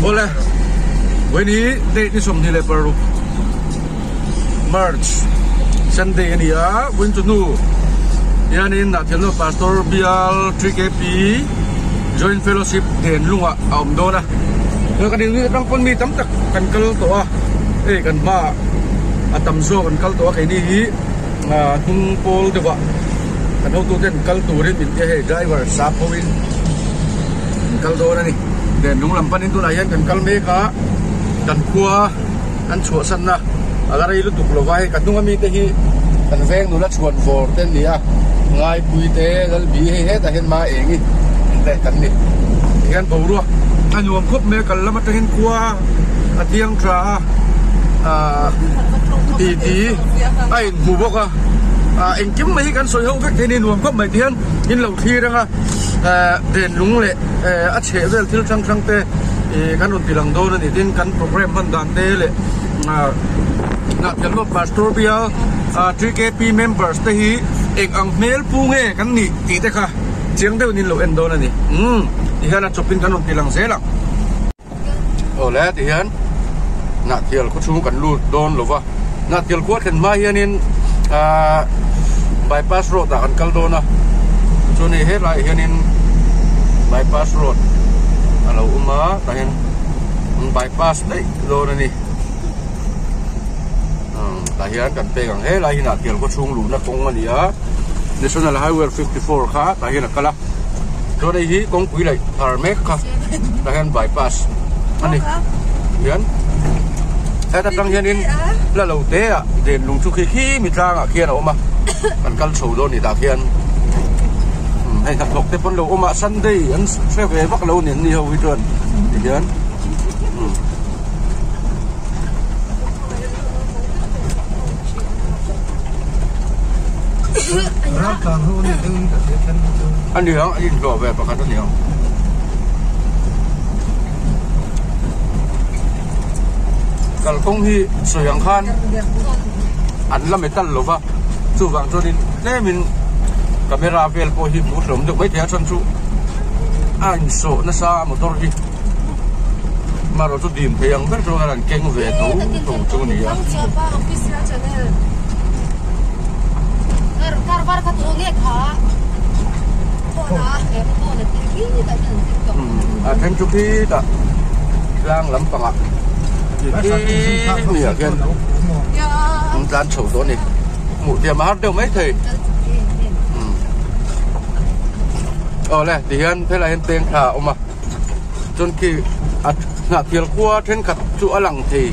Awle, vawiin hi date ni 26 March Sunday a ni a, vawiin chu hnu hianin Nahthialnu Pastor Bial 3KP Joint Fellowship den lungah a awm dawn a, kan in atang pawn mi tam tak kan kal tawh a, hei kan hmaah a tam zawk an kal tawh a keini hi hnung pawl deuhah kan hotuten kal turin min ti a hei driver sap hoin an kal dawn a ni. Den lung lam panin tunah hian kan kal mek a, kan khua kan chhuahsanna a la rei lutuk lova hei ka hnung ami te hi kan veng nula chhuan vawr te an ni a, Ngaipui te Lalbi hei hetah hian ma eng i te kan ni. Tihian boruak a nuam khawp mai a, kal lam atangin khua a thiang tha a, ahh titi a inhmu bawk a, ah engkim mai hi kan sawi ho vek thei a ni nuam khawp mai tihian in lo thlir ang a, eh den lung leh eh a chheh vel thil hrang hrang te ih kan rawn ti lang dawn a ni tin kan programme hman dan te leh ah Hnahtialnu Pastor bial ah TKP members te hi eng ang hmel pu nge kan nih tih te kha chiang deuhin in lo en dawn a ni umm ti hian a chawpin kan rawn ti lang zel ang. Awle ti hian Hnahtial khaw chhung kan lut dawn lo va Hnahtial khua thlen hma hianin ah bypass road ah kan kal dawn a chuan hei helaiah hianin bypass road a lo awm a tah hian an bypass daih dawn a ni tah hian kan pek ang helai hi Hnahtial khaw chhung luhna kawng a ni a National Highway 54 kha tah hian a kal a chuan hei hi kawngpui laih thar mek kha tah hian bypass a ni hian heta tang hianin la lo te ah den lung chu khi khi mi tlangah khian a awm a kan kal chho dawn ni tah khian hei hnathawk te pawn lo awm a Sunday an hre ve vak lo nen ni ho hi chuan tihian. A ni ang a inhlawh ve pakhat a ni ang. Kalkawng hi sawi ang khan an la metal lo va chuvang chuanin tlemin camera vel pawh hi hmuh hlawm deuh maithei a chhan chu a insawh nasa a motor hi. Marawh chu dim thei ang ber chuan an keng ve tho tho chu a ni a. A then chu khitah tlang lampangah khi hmiah khian an tlan chho tawh a ni. Hmuh thiam a har deuh maithei. Awle tihian helaiah hian peng thla a awm a. Chuan khi a hnahtial khua thenkhat chu a lang thei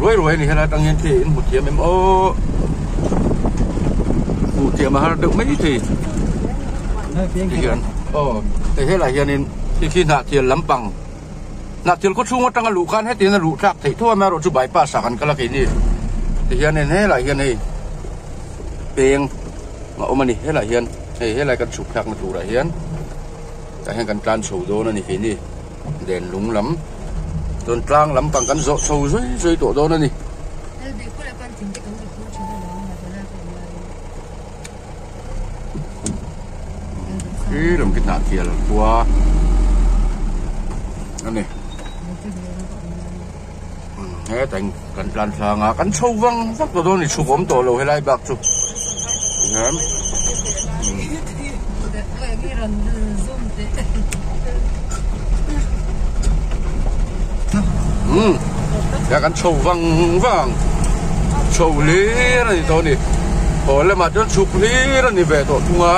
ruai ruai a ni helai atang hian khi in hmu thiam em aw hmuh thiam a har deuh mai thei ti hian aw hei helai hianin khi khi hnahtial lampang hnahtial khaw chhung atanga luh khan hetiang a luh thlak theih tho a amaherawhchu chu bypass ah kan kal a keini ti hianin helai hian hei peng a awm a ni helai hian hei helai kan chhuk thlakna turah hian. Tah hian kan tlan chho dawn a ni keini den lung lam chuan tlang lampang kan zawh chho zui zui tawh dawn a ni. Khi lam khi hnah thial khua a ni. Heta in kan tlan thlang a kan chho vang vak tawh dawn a ni chhuk awm tawh lo helai bak chu tihian umm tihian kan chho vang vang chho hlir a ni tawh a ni haw lamah chuan chhuk hlir a ni ve tawh thung a.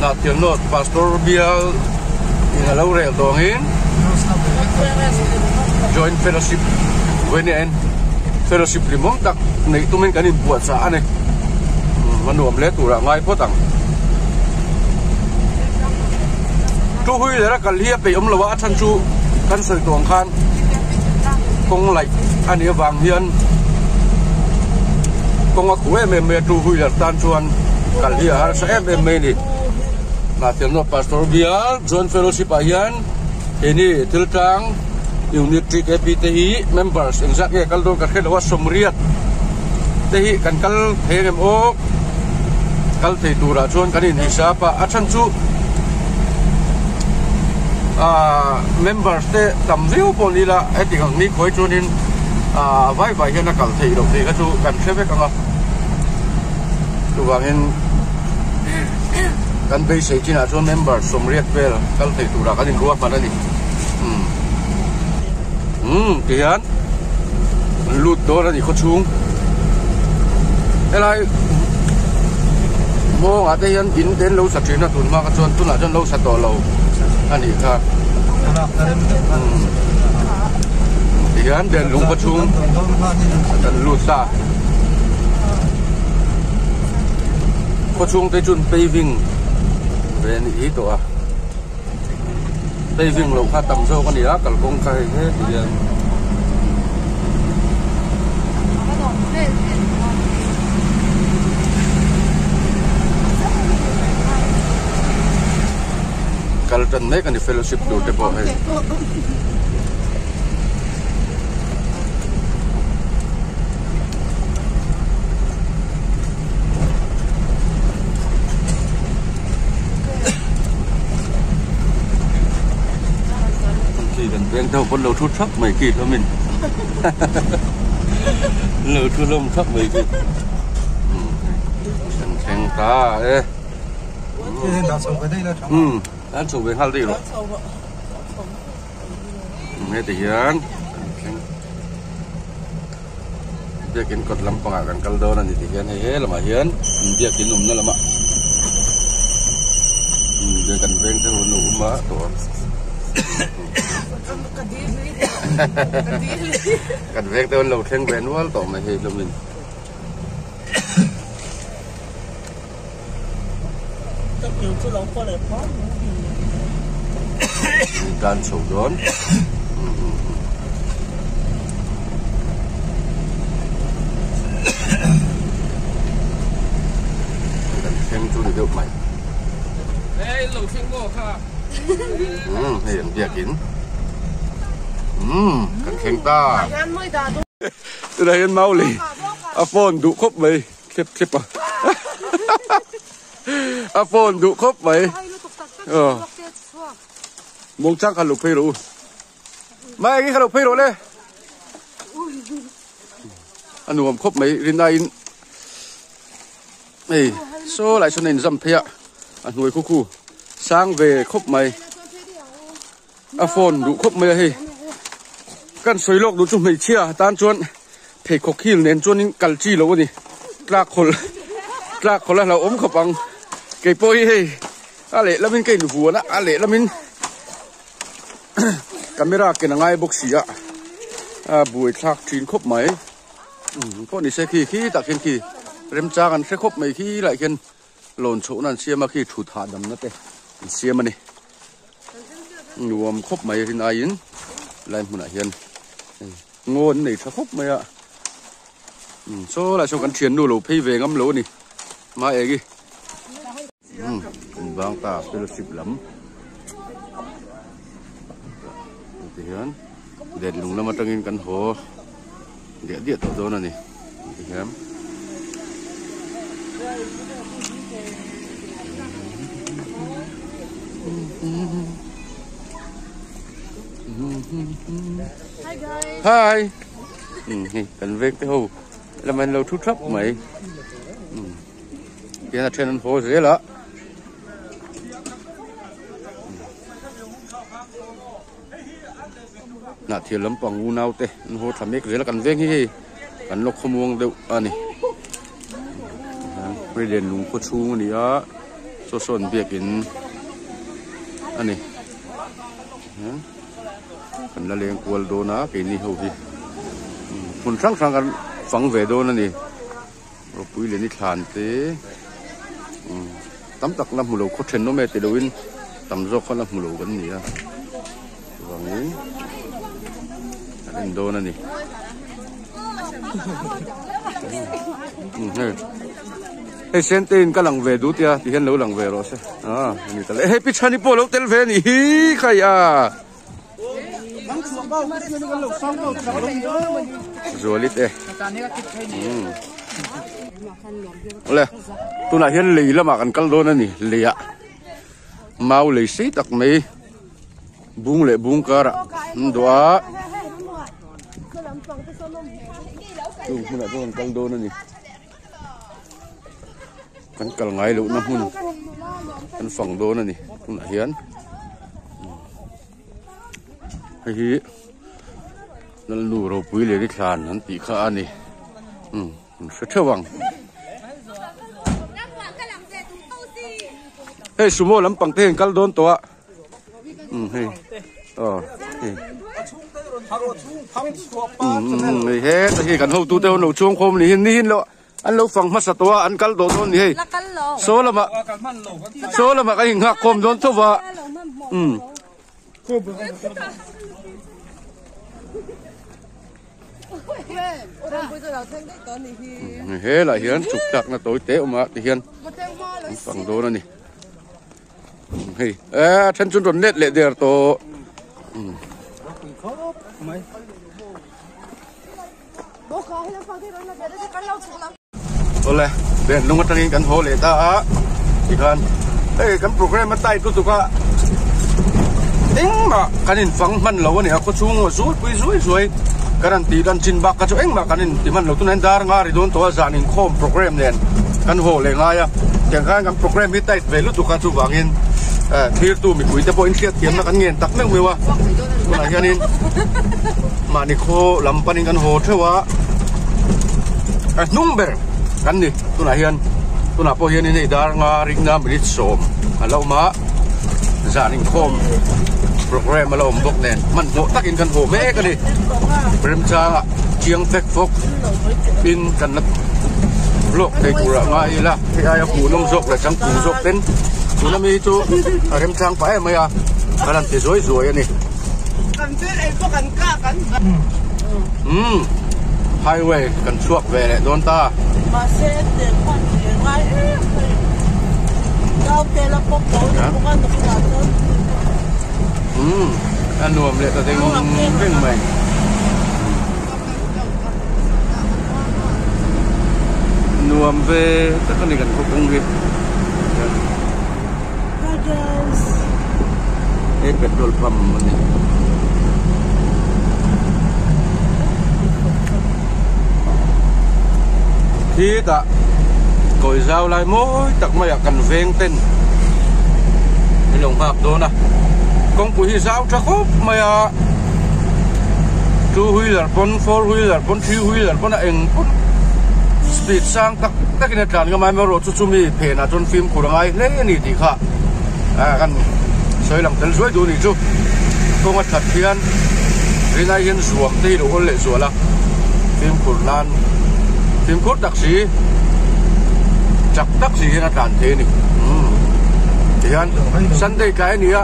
Hnahtialnawt Pastor bial in a lo rel tawngin Joint Fellowship vawiin Fellowship limawm tak neih tumin kan inpuahchah a ni. A nuam hle turah ngai phawt ang. Two wheeler a kal hi a peih awm lo a, a chhan chu kan sawi tawh ang khan kawng laih a nih avang hian kawng a khuh em em mai a, two wheeler tan chuan kal hi a harsa em em mai a ni. Hnahtialnawh Pastor bial Joint Fellowship ah hian keini thil tlang Unit TKP te hi members engzat nge kal dawn ka hre lo a, sawmriat te hi kan kal thei ang em aw? Kal thei turah chuan kan inhisap a, a chhan chu aaa members te tam viau pawh ni ila heti ang ni khawi chuanin aaa vai vai hian a kal theih loh tih kha chu kan hre vek ang a, chuvangin kan beisei chinah chuan member sawmriat vel kal thei turah kan inruahman a ni umm umm tihian an lut dawn a ni khawchhung helai mawngah te hian in te an lo sa thin a tun hma kha chuan tunah chuan lo sa tawh lo a nih kha tihian Denlung khawchhung kan lut ta khawchhung te chuan paving ve a nih hi tawh a. Paving loh kha tam zawk a ni a kalkawng kha hei he ti hian. Kal tan mek a ni fellowship tur te pawh hei. Khi kan veng deuh pawn lo thu thap mai khi hlawmin lo thu hlawm thap mai khi kan thleng ta e um an chho ve nghal daih rawh heti hian kan thleng. Biakin kawt lampangah kan kal dawn a ni tih hian hei he lamah hian biakin awmna lamah kan veng te hun a awm a tawh a kan veng te hun lo thleng ve nual tawh mai hei hlawmin. Tan chho dawn. Kan thleng chu ni deuh mai. Hei an biakin. Kan thleng ta. Tunah hian Mauli a phone duh khawp mai. Thlep thlep a a phone duh khawp mai aw muang chang khan lo phei rawh u mai eng hi kha lo phei rawh le a nuam khawp mai rin aiin hei saw lai sawn a inzam phei a a hnuai khu khu sang ve khawp mai. A phone duh khawp mai a hei kan sawi lawk duh chu hmeichhia tan chuan pheikhawk hil nen chuanin kal chi loh a ni tlak khawlh tlak khawlh a hlauhawm khawp ang kei pawh hi hei a lehlamin ka invuan a a lehlamin camera ken a ngai bawk si a a buai thlak thin khawp mai pawh ni se khi khi tah khian khi remchang an hre khawp mai khi lai khian lawn chhohna an siam a khi thut hahdamna te an siam a ni. Nuam khawp mai rin aiin lai hmunah hian ngaw an nei tha khawp mai a saw lai sawn kan thiannu lo phei ve ngam lo a ni Maegi in vang ta fellowship lam ti hian let lung lam atangin kan haw diah diah tawh dawn a ni ti hian. Hi guys. Hi. Hei kan veng te ho lam an lo thu thap mai. Tihian a then an haw zel a. Hnahthial lampang unau te an haw tha mek zel a kan veng hi hei kan lawk khawmuang deuh a ni. Hei Lianlung khaw chhung a ni a saw sawn biakin a ni. Kan la leng kual dawn a keini ho hi hmun hrang hrang kan fang ve dawn a ni. Ropui leh ni thlan te tam tak la hmu lo khaw thenawm e ti loin tam zawk kha la hmu lo kan ni a chuvangin kan en dawn a ni hei sente in ka lang ve duh tia ti hian lo lang ve rawh se a ni ta le hei pi chhani pawh lo tel ve a nih hi khai a. Zualit e. Awle tunah hian lei lamah kan kal dawn a ni leiah mau lei sei tak mai bung leh bung karah an duah a chung hmunah chuan kan kal dawn a ni kan kal ngai lohna hmun kan fang dawn a ni tunah hian hei hi Lalnu ropui leh ri thlan an tih kha a ni umm an hre theuh ang hei sumo lampang te hian kal dawn tawh a umm hei aw hei umm hei heta hi kan hotu te ho an lo chhuang khawm ni hin ni hin loh an lo fang hmasa tawh a an kal tawh dawn ni hei saw lamah saw lamah kan inghak khawm dawn tho va umm. Helai hian chhuk tlakna tawi te awm a ti hian an fang dawn a ni hei a then chu an rawn let leh der tawh. Awle ben lung atangin kan haw leh ta a tikhan hei kan program a tight lutuk a engmah kan in fang hman lo a ni a khawchhung a zui pui zuai zuai kan han tih lan chin bak kha chu engmah kan in ti hman lo tunah hian dar nga ri dawn tawh a zan inkhawm program nen kan haw leh ngai a tiang khan kan program hi tight ve lutuk a chuvangin thirtu mipui te pawh in hriat thiamna kan ngen tak meuh meuh a tunah hianin mahni khaw lam panin kan haw theuh a a hnung ber kan ni tunah hian tunah pawh hianin hei dar nga ringna minute sawm a lo awm a zan inkhawm program a lo awm bawk nen hmanhmawh takin kan haw mek a ni remchangah chiang fek fawk in kan la vlog thei turah ngai ila hei aia hmuhnawm zawk leh changtlung zawk ten tuna mi chu a remchang pah em mai a kan han ti zuai zuai a ni. Umm highway kan chhuak ve leh dawn ta. Umm a nuam leh ta deng deng mai. Nuam ve tak a ni kan khawpung hi. Hei petrol pump a ni. Khitah kawi zau lai mawi tak maiah kan veng ten min lo nghak dawn a. Kawngpui hi zau tha khawp mai a. Two wheeler pawn four wheeler pawn three wheeler pawn a eng pawn speed sang tak takin a tlan ngam a amaherawhchu chu chumi phenah chuan fimkhur a ngai hle a ni tih kha ah kan sawi lang tel zuai duh a nih chu kawng a that hian rinai hian zuam te hi lo hawl leh zual a fimkhur nan fimkhur tak si chak tak si hian a tlan thei a ni umm tihian Sunday tlai a ni a.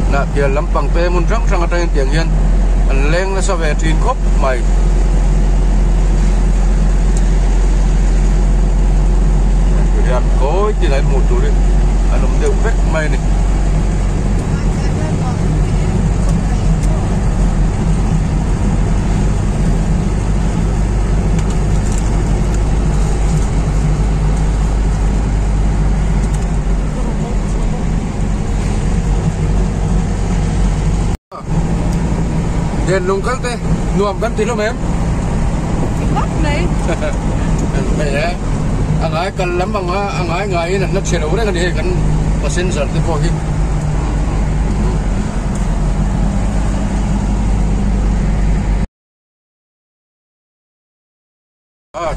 Hnahtial lampang te hmun hrang hrang atangin tiang hian an leng nasa ve thin khawp mai. Hian khawi tin an hmuh turin an awm deuh vek mai a ni. Đèn lung kal te nuam kan ti hlawm em? Khawp mai. Hei e, a ngai kal lam ang a, a ngai ngaiin an la che lo reng a ni hei kan passenger te pawh hi.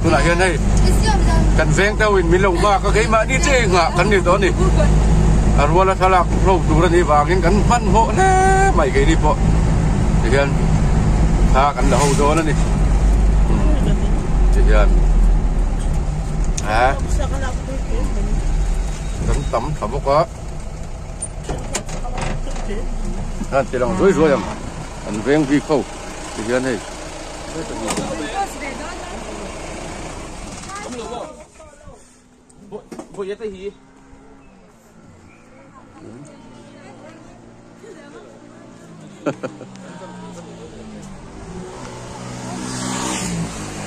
Tunah hian hei kan veng deuh in min lo nghak a keimahni che nghah kan ni tawh a ni a ruala thlalak hlo tur a nih vangin kan hmanhmawh hle mai keini pawh tihian thla kan la ho dawn a ni tihian a kan tam tha bawk a an ti lang zuai zuai ang an veng bik ho tihian hei.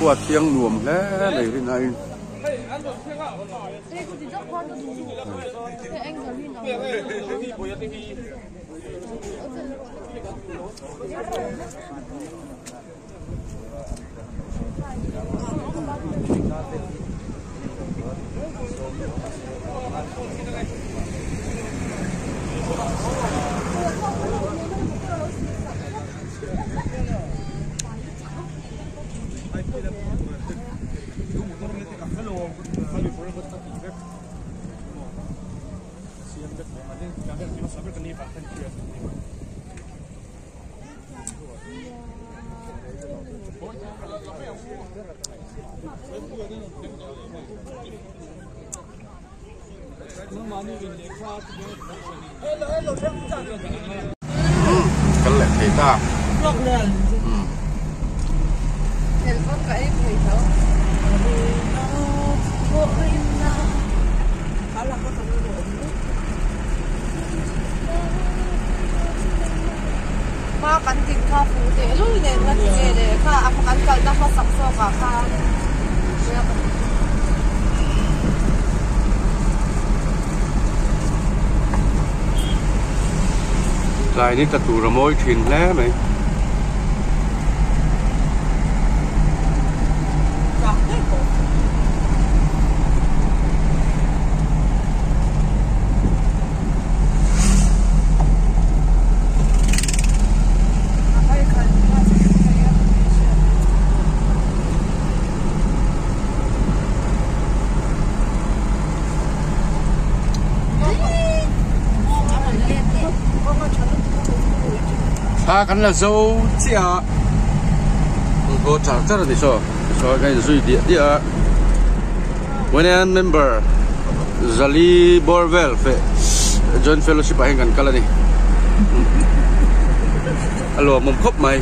Khua thiang nuam hle mai rin aiin. Kal leh thei ta. Hma kan din kha fu teh lul nen ka ti nge le kha a kan kalna hmasak zawk ah khan Tlai ni tla tur a mawi thin hle mai. Thla kan la zo chiah a an haw char char a ni saw saw kan inzui diah diah a One member Zali Borvel feh Joint Fellowship ah hian kan kal a ni a lawmawm khawp mai.